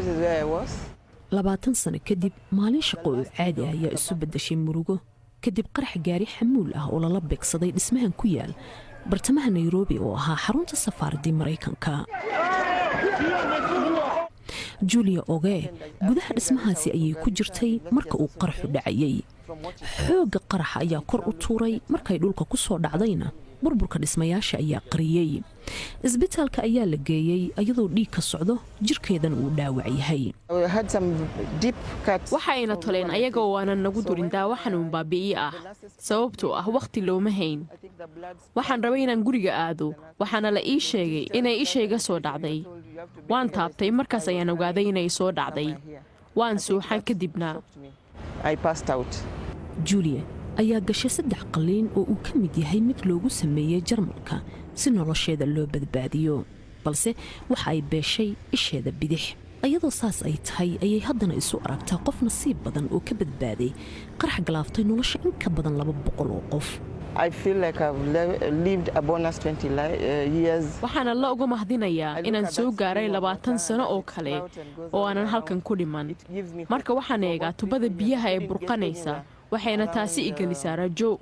20 sano kadib, maalin shaqo oo caadi ah ayaa isu beddashay murugo kadib qarax gaari xamuul ah oo lala beegsaday dhismahan ku yaal bartamaha Nairobi oo ahaa xarunta safaaraddii Maraykanka. Julia Oge gudaha dhismahaasi ayay ku jirtay marka uu qaraxu dhacayay. Xoogga qaraxa ayaa kor u tuuray, markay dhulka ku soo dhacdayna burburka dhismayaasha ayaa qariyey. Isbitaalka ayaa la geeyey iyadoo dhiig ka socdo, jirkeedana uu dhaawac yahay. Waxayna toleen ayaga oo aanan nagu durin daawo xanuun baabi'i ah, sababtoo ah wakhti looma hayn. Waxaan rabay inaan guriga aado, waxaana la ii sheegay inay ishayga soo dhacday. Waan taabtay, markaas ayaan ogaaday inay soo dhacday. Waan suuxan kadibna. Julia ayaa gashay saddex qalliin oo uu ka mid yahay mid loogu sameeyey Jarmalka si nolosheeda loo badbaadiyo, balse waxa ay beeshay isheeda bidix. Iyadoo saas ay tahay ayay haddana isu aragtaa qof nasiib badan oo ka badbaaday qarax galaaftay nolosha in ka badan 200 oo qof. Waxaana la uga mahdinayaa inaan soo gaaray 20 sano oo kale oo aanan halkan ku dhiman. Marka waxaan eegaa tubada biyaha ee burqanaysa, waxayna taasi igelisaa rajo.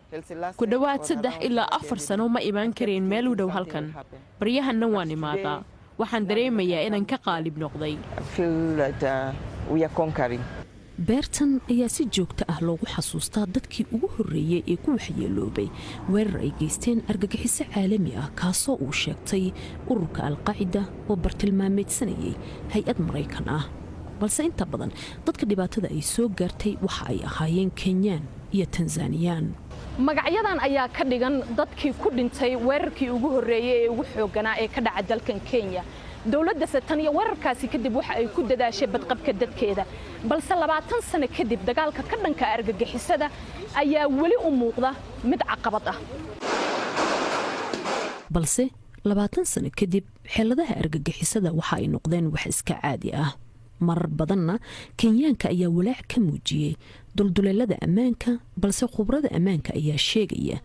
Ku dhowaad 3 ilaa 4 sano ma imaan karayn meel u dhow halkan. Baryahanna waan imaadaa. Waxaan dareemayaa inaan ka qaalib noqday. Beertan ayaa si joogto ah loogu xasuustaa dadkii ugu horreeyey ee ku waxyeeloobay weerar ay geysteen argagixiso caalami ah, kaasoo uu sheegtay ururka Alqaacida oo bartilmaameedsanayay hay-ad Maraykan ah. Balse inta badan dadka dhibaatada ay soo gaartay waxa ay ahaayeen Kenyaan iyo Tanzaniyaan. Magacyadan ayaa ka dhigan dadkii ku dhintay weerarkii ugu horreeyey ee ugu xoogganaa ee ka dhaca dalkan Kenya. Dowladda tan iyo weerarkaasi kadib waxa ay ku dadaashay badqabka dadkeeda, balse 20 sano kadib dagaalka ka dhanka argagixisada ayaa weli u muuqda mid caqabad ah. Balse 20 sano kadib, xeeladaha argagixisada waxa ay noqdeen wax iska caadi ah. Marar badanna Kenyaanka ayaa walaac ka muujiyey dulduleelada ammaanka, balse khubrada ammaanka ayaa sheegaya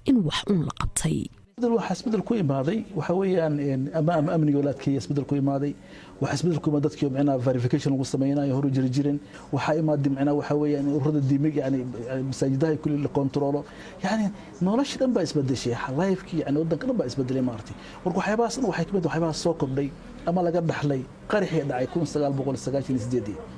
in wax uun la qabtay. Waxaa isbedel ku imaaday waxa weeyaan ama amniga la adkeeya isbedel ku imaaday. Waxaa isbedel ku imaaday dadkii micnaha verification lagu sameynayo hore jiri jirin. Waxaa imaaday micnaha waxa weeyaan ururada diimig, yani masaajidaha kulli la kontrolo. Yani nolosha dhan baa isbedeshay, life-kii yani wadanka dhan baa isbedelay maartay. Marka waxyaabahaas dhan waxay kamid waxyaabaha soo kordhay ama laga dhaxlay qaraxii dhacay 1998.